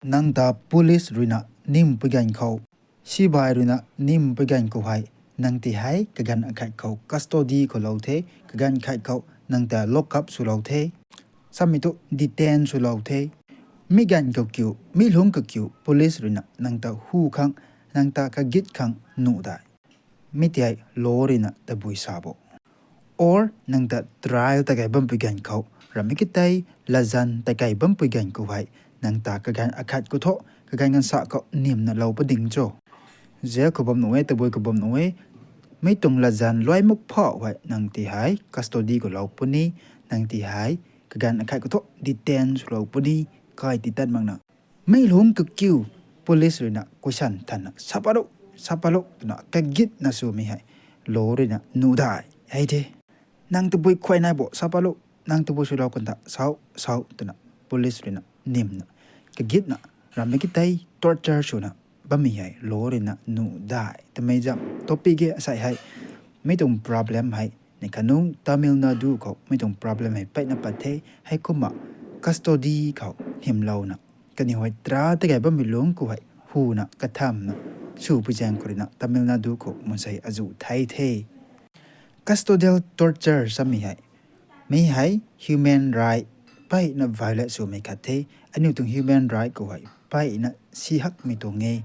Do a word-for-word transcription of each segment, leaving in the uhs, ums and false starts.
Nang ta police ruina nimpui ganv khou, sibai ruina nimpui ganv khou hei, nang ti hei kaganv akhat khou custody khou lou the, kaganv akhat khou nang ta lock up swlou the, samei thu detain swlou the. Mi ganv kakiu, mi lungc kakiu police ruina nang ta hu khang, nang ta kagit khang nuh dai. Mi ti hei law ruina tabui sa bo. Or nang ta trial ta kai bampui ganv khou, ramei ki tei latzan ta kai bampui ganv khou hei, nang ta kaganv akhat khou thu, kaganv ganv sa khou nimna lou pading cho. Jail khou bam nuh e, tabui khou bam nuh e, mi tuang latzan luai mak phau hei nang ti hei custody khou lou puni, nang ti hei kaganv akhat khou thu detain swlou puni, kai ti tat makna. Mi lungc kakiu police ruina question thanna, sa pat lou, sa pat lou twna kagitna swmei hei law ruina nuh dai hei the. Nang tabui khuay nai bo, sa pat lou, nang tabui swlou kan ta, sau, sau twna police ruina nimna, kagitna, ramei ki tei torture swna bammei hei law ruina nuh dai twmei zam topic e asei hei. Mi tuang problem hei ni khanungc Tamil Nadu khou mi tuang problem hei peyna pat the. Heikumna custody khou hymlouna, kaniw hei trial ta kai bammei lungc khou hei huna kathamna swpui zaeng khou ruina Tamil Nadu khou mansei azuh thei the. Custodial torture samei hei, mi hei human right peyna violate swmei khat the. Aniu tuang human right khou hei peyna si hakmei tuang e.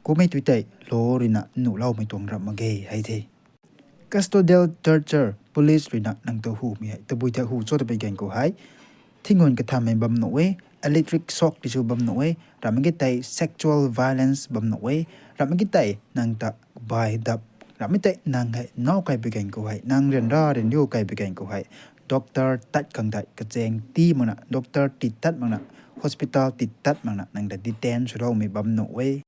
Kummei tui tei law ruina nuhloumei tuang ramh mak ge hei the. Custodial torture, police ruina nang ta humei hei tabui thei hu cho twpui ganv khou hei, thingun kathammei bam nuh e, electric shock ti sw bam nuh e, ramei ki tei sexual violence bam nuh e, ramei ki tei nang ta bai dap, ramei tei nang hei naw kaipui ganv khou hei, nang ryanra ryanriu kaipui ganv khou hei, doctor tat khang tei kachaeng tii makna, doctor ti tat makna, hospital ti tat makna nang ta detain swloumei bam nuh e.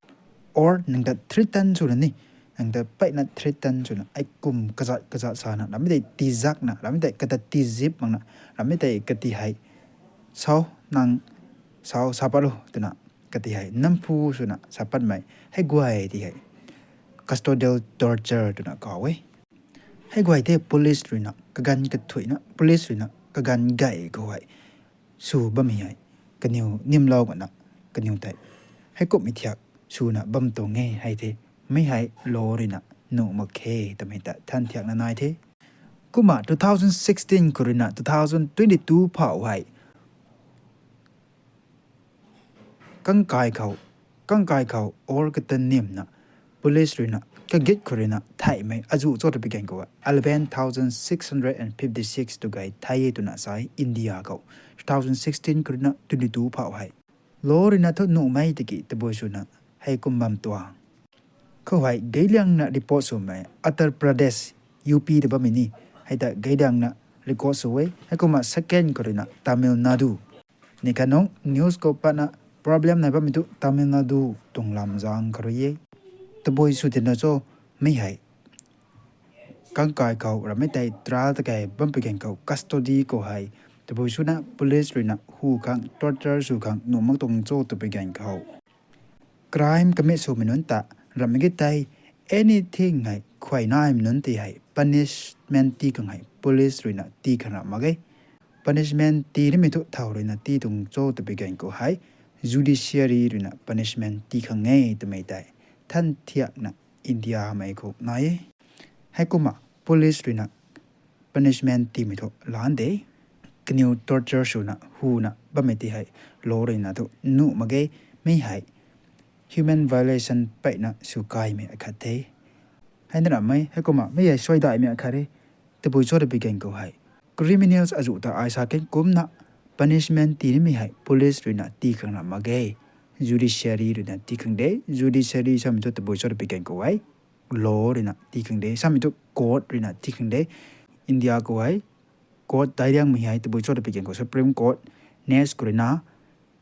Or nang ta threaten swna ni, nang ta peyna threaten swna, ai kum kazat kazat sana, ramei tei tizakna, ramei tei kata tizip makna, ramei tei kati hei, sau, nang, sau, sa pat lou twna, kati hei namphu swna sa patmei hei guay ti hei custodial torture twna kaw e. Hei guay the police ruina kaganv kathuina, police ruina kaganv gay khou hei sw bammei hei, kaniw nimlou kana, kaniw tei heikumhmei thiak swna bam tuang e hei the. Mi hei law ruina nuh mak khe twmei ta than thiakna nai the. Kumna two thousand sixteen khou ruina two thousand twenty-two phau hei kangkai khou, kangkai khou or kata nimna police ruina kagit khou ruina theihmei azuh cho twpui ganv khou eleven thousand six hundred and fifty-six tu gay thei e twna sa e India khou, two thousand sixteen khou ruina twenty-two phau hei. Law ruina thu nuhmei tiki tabui swna heikum bam tuang. Khou hei gayliangna report swmei Uttar Pradesh, U P ta bammei ni, hei ta gayliangna record sw e. Heikumna second khou ruina Tamil Nadu. Ni khanungc news khou patna problem nai bammei thu Tamil Nadu tuang lam zaeng khou rui e. Tabui sw tina cho, mi hei kangkai khou ramei tei trial ta kai bampui ganv khou custody khou hei tabui swna police ruina hu khang torture sw khang nuh mak tuang cho twpui ganv khou crime commit swmei nunc ta ramei ki tei anything hei khuay naimei nunc ti hei punishment tii khang hei police ruina tii khang ramh mak e. Punishment tii nimei thu thow ruina tii tuang cho twpui ganv khou hei judiciary ruina punishment tii khang e twmei tei than thiakna India mei khou nai e. Heikumna police ruina punishment tiimei thu lan de. Kaniw torture swna huna bammei ti hei law ruina thu nuh mak ge. Mi hei human violation peyna sw kaimei akhat the. Hei na ramei heikumna mi hei suaidaihmei akhat e. Tabui cho twpui ganv khou hei criminals azuh ta ai sa kan kumcna punishment tii nimei hei police ruina tii khang ramh mak ge. Judiciary ruina tii khang de. Judiciary samei thu tabui cho twpui ganv khou hei law ruina tii khang de. Samei thu court ruina tii khang de. India khou hei court daic liangmei hei tabui cho twpui ganv khou Supreme Court, next khou ruina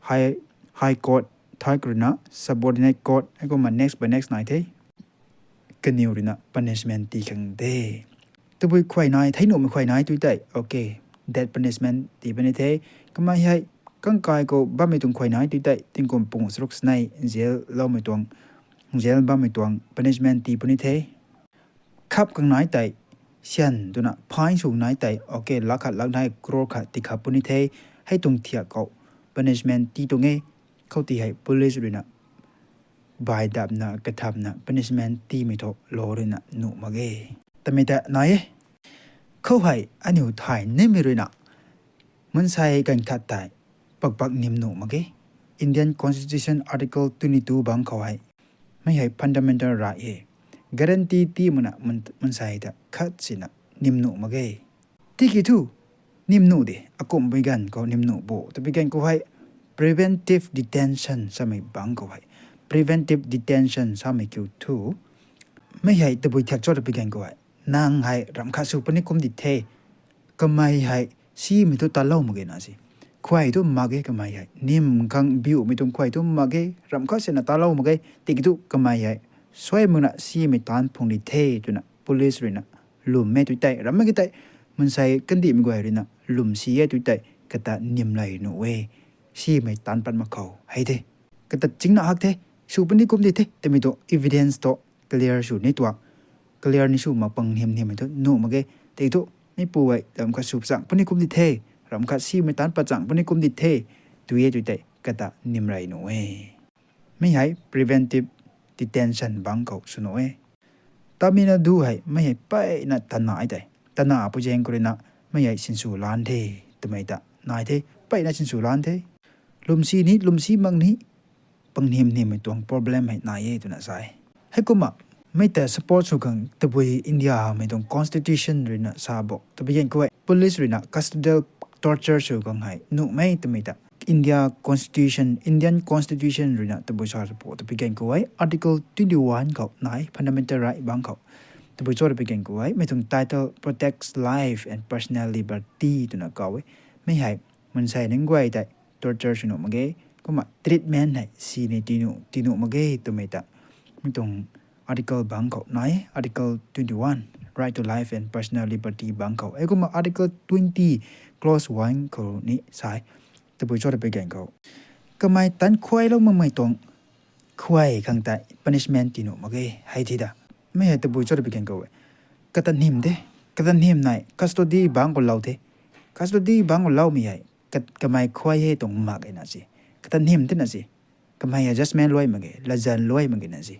High, High Court, third khou ruina Subordinate Court, heikumna next by next nai the. Kaniw ruina punishment tii khang de. Tabui khuay nai, thei nuhmei khuay nai tui tei, okay, death punishment tii puni the. Kamei hei kangkai khou bammei tuang khuay nai tui tei tingkum pung charuk sinei jail loumei tuang, jail bammei tuang punishment tii puni the. Khap khang nai tei, syan twna fine sw nai tei, okay, lakh khat lakh nai crore khat tii khap puni the. Hei tuang thiak khou punishment tii tuang e. Khou ti hei police ruina bai dapna, kathamna, punishment tiimei thu law ruina nuh mak ge twmei ta nai e. Khou hei aniu thay nimei ruina mansei ganv khat tei pakpak nim nuh mak ge. Indian Constitution Article twenty two bangc khou hei, mei hei fundamental right e. Guarantee tii makna mansei ta khat sina nim nuh mak ge. Tiki thu, nim nuh de, akumhpui ganv khou nim nuh bo twpui ganv khou hei, preventive detention samei bangc khou hei. Preventive detention samei kiu thu, mei hei tabui thiak cho twpui ganv khou hei, nang hei ramh khat sw puni kum di the, kamei hei simei thu talou mak ge na se. Khuay thu mak ge kamei hei, nim khang biumei tuang khuay thu mak ge, ramh khat sina talou mak ge, tiki thu kamei hei suai makna simei taanc phung di the twna police ruina lwm e tu tei, rammei ki tei, mansei kandihmei guay ruina lwm si e tu tei, kata nimlay nuh e, simei taanc pat mak khou hei the. Kata chingna hak the, sw puni kum di the twmei tu evidence tu clear sw ni tua, clear ni sw mak pang hym hymei thu nuh mak ge, tei thu, mi pu hei ramh khat sw pachang puni kum di the, ramh khat simei taanc pachang puni kum di the, tu e tu tei, kata nimlay nuh e. Mi hei preventive detention bangc khou sw nuh e. Tamil Nadu hei mei hei peyna tana tei, tana pui zaeng khou ruina mei hei sinsw lan the, twmei ta nai the, peyna sinsw lan the. Lwm si ni, lwm si mak ni, pang hym hymei tuang problem hei nai e twna sa e. Heikumna, mei ta support sw khang tabui India mei tuang constitution ruina sa bo twpui ganv khou hei, police ruina custodial torture sw khang hei nuhmei twmei ta India constitution, Indian constitution ruina tabui sa bo twpui ganv khou hei, article twenty one khou nai, fundamental right bangc khou. Tabui cho twpui ganv khou hei, mei tuang title protects life and personal liberty twna kaw e. Mei hei mansei ning guay tei torture sw nuh mak ge, kumna treatment hei sini tii nuh mak ge twmei ta mei tuang article bangc khou nai, article twenty one, right to life and personal liberty bangc khou. Heikumna article twenty, clause one khou ni sa e, tabui cho twpui ganv khou, kamei taanc khuaylou makmei tuang khuay khang tei punishment tii nuh mak ge hei the da. Mei hei tabui cho twpui ganv khou e, kata hym the, kata hym nai custody bangc khou lou the, custody bangc khou loumei hei kamei khuay hei tuang mak e na se, kata hym the na se, kamei hei judgment luai mak ge, latzan luai mak ge na se,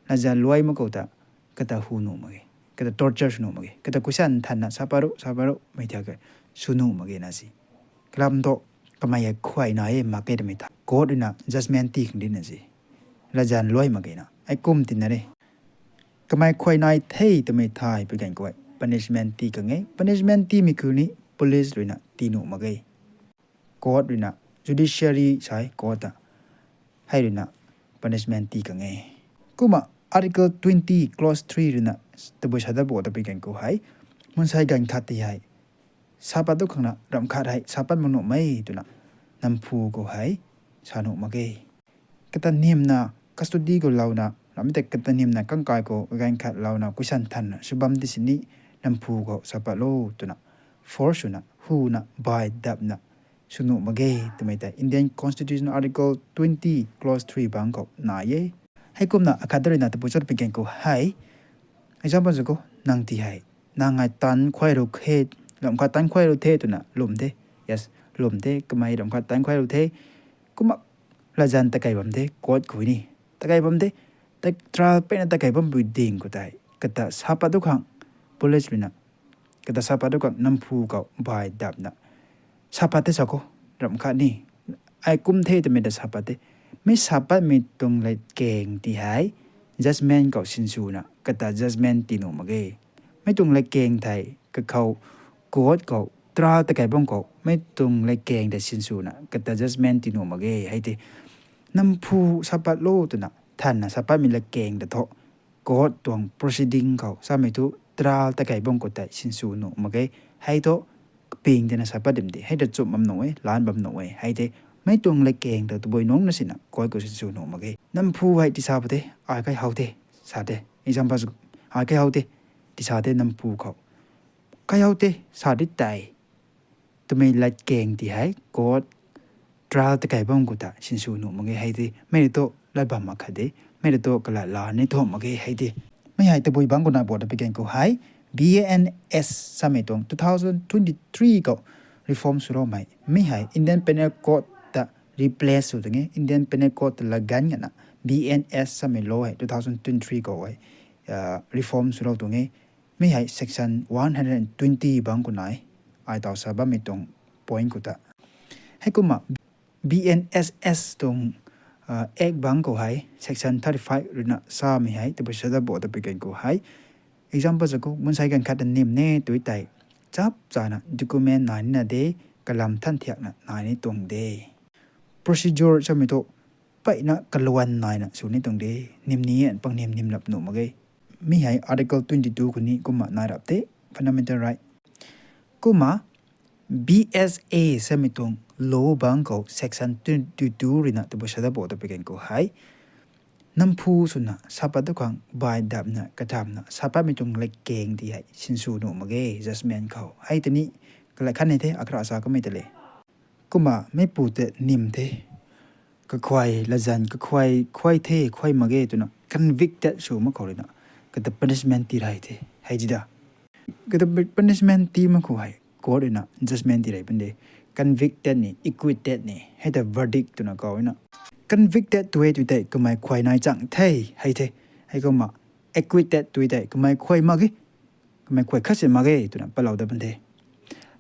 latzan luai mak khou ta, kata hu nuh mak ge, kata torture sw nuh mak ge, kata kusan thanna sa pat ro, sa pat ro mei thiak e, sw nuh mak ge na se. Kalam thu, kamei hei khuay nai e mak ge twmei ta court ruina judgment tii khang di na se, latzan luai mak ge na, heikum tina re. Kamei khuay nai the twmei thay pui ganv khou hei punishment tii khang e, punishment tiimei khou ni police ruina tii nuh mak ge. Court ruina, judiciary sa e court ta, hei ruina punishment tii khang e. Kumna article twenty, clause three ruina tabui sa dat bo twpui ganv khou hei, mansei ganv khat tei hei sa pat tu khangna ramh khat hei sa pat mak nuhmei twna namphu khou hei sa nuh mak ge. Kata hymna custody khou louna, rammei tei kata hymna kangkai khou ganv khat louna kusan thanna sw bam di sini namphu khou sa pat lo twna force swna, huna, bai dapna sw nuh mak ge twmei ta Indian Constitution Article twenty, clause three bangc khou nai e. Heikumna akhat ruina tabui cho twpui ganv khou hei, example sw khou, nang tei hei, nang hei taanc khuay ru the, ramh khat taanc khuay ru the twna lwm the, yes, lwm the, kamei ramh khat taanc khuay ru the, kumna latzan takei bam the court khou ni, takei bam the, trial peyna takei bampui ding khou tei, kata sa pat tu khang, police ruina, kata sa pat tu khang namphu khou bai dapna sa pat the sa khou, ramh khat ni, ai kum the twmei ta sa pat the. Mei sa patmei tuang latkaeng tei hei judgment khou sinswna kata judgment tii nuh mak ge. Mei tuang latkaeng thei kakhou court khou trial takei bam khou mei tuang latkaeng ta sinswna kata judgment tii nuh mak ge hei tei. Namphu sa pat lo twna thanna sa patmei latkaeng ta thu court tuang proceeding khou samei thu trial takei bam khou tei sinsw nuh mak ge. Hei thu kaping tina sa pat dim de, hei ta chum bam nuh e, lan bam nuh e hei tei. Mei tuang latkaeng ta tabui nungc na sina court khou sinsw nuh mak ge. Namphu hei tisa pat the, ai kai how the, sa the, example, ai kai how the, tisa the namphu khou. Kai how the sa di tei twmei latkaeng tei hei court trial takei bam khou ta sinsw nuh mak ge hei tei. Mei rui thu lat bam mak khat de, mei rui thu kalat la ni thu mak ge hei tei. Mei hei tabui bangc khou na bo twpui ganv khou hei, B A N S samei tuang two thousand twenty-three khou reform swloumei. Mei hei Indian Penal Code ta replace sw tuang e. Indian Penal Code ta laganv gana B N S samei law hei two thousand twenty-three khou hei reform swlou tuang e. Mi hei section one hundred and twenty bangc khou nai, ai taw sa bammei tuang point khou ta. Heikumna B N S S tuang act bangc khou hei section thirty-five ruina samei hei tabui sa dat bo tabui gan khou hei, example sa khou mansei ganv khat ta nim ne tui tei, chap chana document nai nina de, kalam than thiakna nai ni tuang de. Procedure samei thu peyna kaluan naina sw ni tuang de, nim ni an pang nim nim lap nuh mak ge. Mi hei article twenty-two khou ni kumna nai rap the, fundamental right. Kumna B S A samei tuang law bangc khou section twenty-two ruina tabui sa dat bo tabui gan khou hei, namphu swna sa pat tu khang bai dapna kathamna sa patmei tuang lat keng ti hei sinsw nuh mak ge judgment khou. Hei tei ni kalai khat ni the, akra sa kamei ta le. Kumna meipu ta nim the, kakhuay lazan kakhuay khuay the khuay mak ge twna convicted sw mak khou ruina kata punishment tii rei the hei ti da. Kata punishment tii mak khou hei court ruina judgment tii rei pun de. Convicted ni, acquitted ni, hei ta verdict twna kau na. Convicted tu e tui tei kamei khuay nai chang the, hei the. Heikumna acquitted tui tei kamei khuay mak ge, kamei khuay khat si mak ge twna palou dat pun the.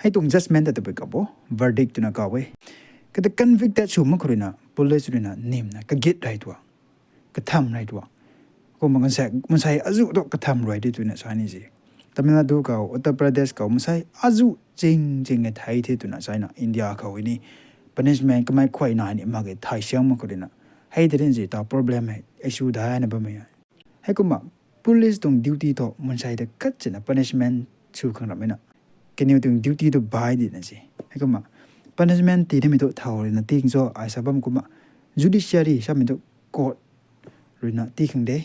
Hei tuang judgment ta tabui kau bo, verdict twna kau e. Kata convicted sw mak khou ruina police ruina nimna kagit rei tuang, katham rei tuang. Kumna mansei azuh tu katham rui di twna sa ni se. Tamil Nadu khou, Uttar Pradesh khou mansei azuh ching ching e thei the twna sa na, India khou ni punishment kamei khuay nai ni mak ge thei siang mak khou ruina. Hei tei rin se ta problem hei issue daina bammei e. Heikumna police tuang duty thu mansei ta khat sina punishment sw khang ramhmei na, kaniw tuang duty tu bai di na se. Heikumna punishment tii nimei tu thau ruina tii khang cho ai sa bam kumna judiciary samei tu court ruina tii khang de.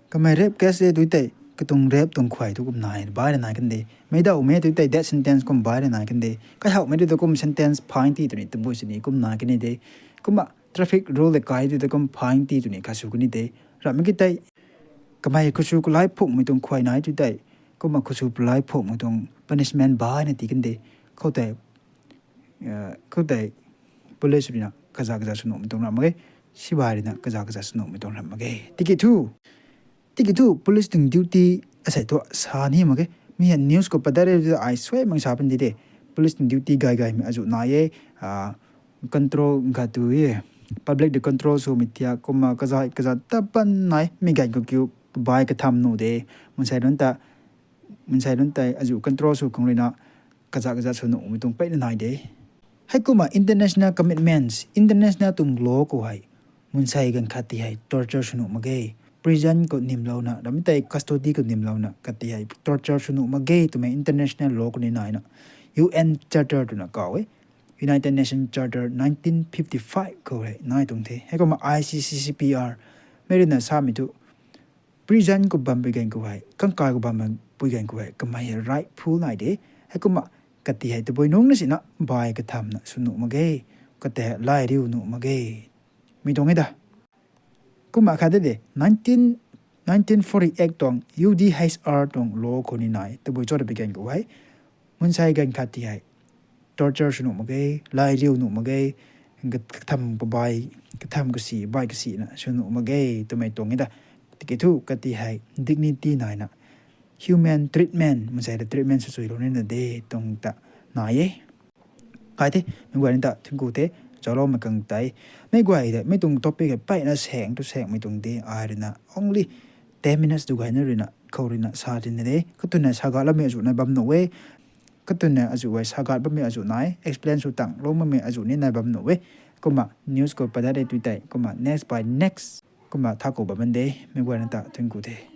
Kamei rape case e tui tei katuang rape tuang khuay tu kum nai bai ra nai kan de. Mei daumei tui tei death sentence kum bai ra nai kan de. Kaihawmei tu kum sentence fine tii twni tabui sini kum nai kan de. Kumna traffic rule le kai tui tei kum fine tii twni kha sw kan de. Ramhmei ki tei kamei khusw kalai phukmei tuang khuay nai tui tei, kumna khusw kalai phukmei tuang punishment baina tii kan de. Khoutei, khoutei police ruina kaza kaza sw nuhmei tuang ram mak ge, sibai ruina kaza kaza sw nuhmei tuang ram mak ge. Tiki thu, tiki thu police tuang duty asei thu sa ni mak ge. Mi hei news khou padat re ai suai mang sa pan di de. Police tuang duty gay gaymei azuh nai e, control khat tu e, public ta control swmei thiak kumna kaza kaza ta pan nai, mi ganv khou kiu bai katham nuh de, mansei nunc ta, mansei nunc tei azuh control sw khang ruina kaza kaza sw nuhmei tuang peyna nai de. Heikumna international commitments, international tuang law khou hei mansei ganv khat ti hei torture sw nuh mak ge. Prison khou nimlouna, ramhmei tei custody khou nimlouna khat ti hei torture sw nuh mak ge twmei international law khou ni naina, U N Charter twna kau e. United Nations Charter nineteen fifty-five khou hei nai tuang the. Heikumna I C C C P R mei ruina samei thu prison khou bampui ganv khou hei, kangkai khou bampui ganv khou hei kamei hei rightful nai de. Heikumna kati hei tabui nungc na sina bai kathamna sw nuh mak ge, kati hei lay riu nuh mak ge, mi tuang e da. Kumna khat de de, nineteen forty-eight tuang U D H R tuang law khou ni nai, tabui cho ta pui ganv khou hei mansei ganv khat ti hei torture sw nuh mak ge, lay riu nuh mak ge, katham kabai, katham kasi bai kasina sw nuh mak ge twmei tuang e da. Tiki thu kati hei dignity naina human treatment, mansei ta treatment sw suilou nina de tuang ta nai e. Kai the, mei guay ni ta thingku the, zaucloumei khang tei. Mei guay de mei tuang topic hei peyna saeng tu saengmei tuang de, ai ruina only ten minutes tu guayna ruina khou ruina sa tina de. Katwna sa gatloumei azuh nai bam nuh e, katwna azuh guay sa gat bammei azuh nai, explain sw tangloumei azuh ni nai bam nuh e. Kumna news khou padat de tui tei, kumna next by next, kumna tha khou bam de, mei guayna ta thingku the.